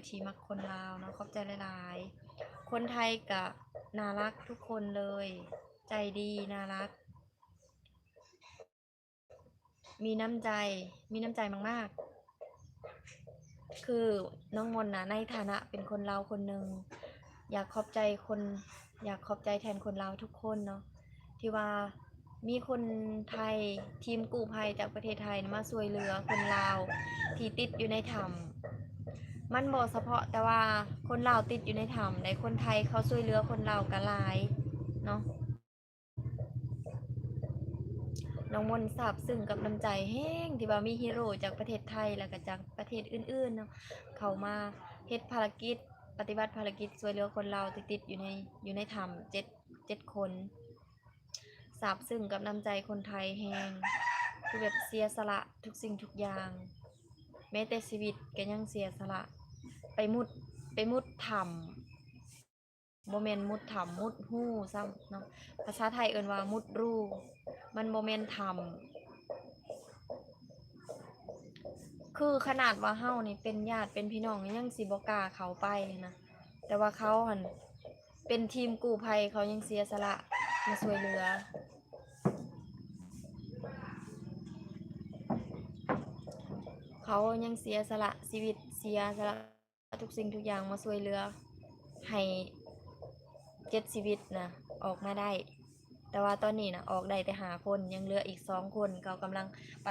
ທີ່ມັກຄົນລາວເນາະ ຂອບໃຈຫຼາຍໆ. ຄົນໄທກະໜ້າຮັກທຸກຄົນເລີຍ ໃຈດີ ໜ້າຮັກ ມີນ້ຳໃຈ ມີນ້ຳໃຈມາກໆ. ຄືນ້ອງມົນນະ ໃນຖານະເປັນຄົນລາວຄົນໜຶ່ງ ຢາກຂອບໃຈຄົນ ຢາກຂອບໃຈແທນຄົນລາວທຸກຄົນເນາະ ທີ່ວ່າມີຄົນໄທ ທີມກູ້ໄພຈາກປະເທດໄທມາຊ່ວຍເຫຼືອຄົນລາວທີ່ຕິດຢູ່ໃນຖ້ຳ. ມັນບໍ່ສະເພາະແຕ່ວ່າຄົນລາວຕິດຢູ່ໃນຖ້ຳໃດ ຄົນໄທເຂົາຊ່ວຍເຫຼືອຄົນລາວກະຫຼາຍເນາະ. ນ້ອງມົນຊາບຊຶ້ງກັບນ້ຳໃຈແຮງ ທີ່ວ່າມີຮີໂຣຈາກປະເທດໄທ ແລ້ວກະຈາກປະເທດອື່ນໆເນາະ ເຂົ້າມາເຮັດພາລະກິດ ປະຕິບັດພາລະກິດຊ່ວຍເຫຼືອຄົນລາວທີ່ຕິດຢູ່ໃນ ຢູ່ໃນຖ້ຳເຈັດ ເຈັດຄົນ. ຊາບຊຶ້ງກັບນ້ຳໃຈຄົນໄທແຮງ ຄືແບບເສຍສະຫຼະທຸກສິ່ງທຸກຢ່າງ ແມ້ແຕ່ຊີວິດກະຍັງເສຍສະຫຼະ ໄປມຸດ ໄປມຸດຖ້ຳ ບໍ່ແມ່ນມຸດຖ້ຳ ມຸດຮູຊ້ຳເນາະ. ພາສາໄທເອີ້ນວ່າມຸດຮູ ມັນບໍ່ແມ່ນຖ້ຳ. ຄືຂະໜາດວ່າເຮົານີ້ເປັນຍາດເປັນພີ່ນ້ອງ ຍັງຊິບໍ່ກ້າເຂົ້າໄປຫັ້ນນະ ແຕ່ວ່າເຂົາຫັ້ນເປັນທີມກູ້ໄພ ເຂົາຍັງເສຍສະຫຼະມາຊ່ວຍເຫຼືອ ເຂົາຍັງເສຍສະຫຼະຊີວິດ ເສຍສະຫຼະ ທຸກສິ່ງທຸກຢ່າງມາຊ່ວຍເຫຼືອໃຫ້ເຈັດຊີວິດນະອອກມາໄດ້. ແຕ່ວ່າຕອນນີ້ນະອອກໄດ້ແຕ່ຫ້າຄົນ ຍັງເຫຼືອອີກສອງຄົນ ເຂົາກຳລັງປະ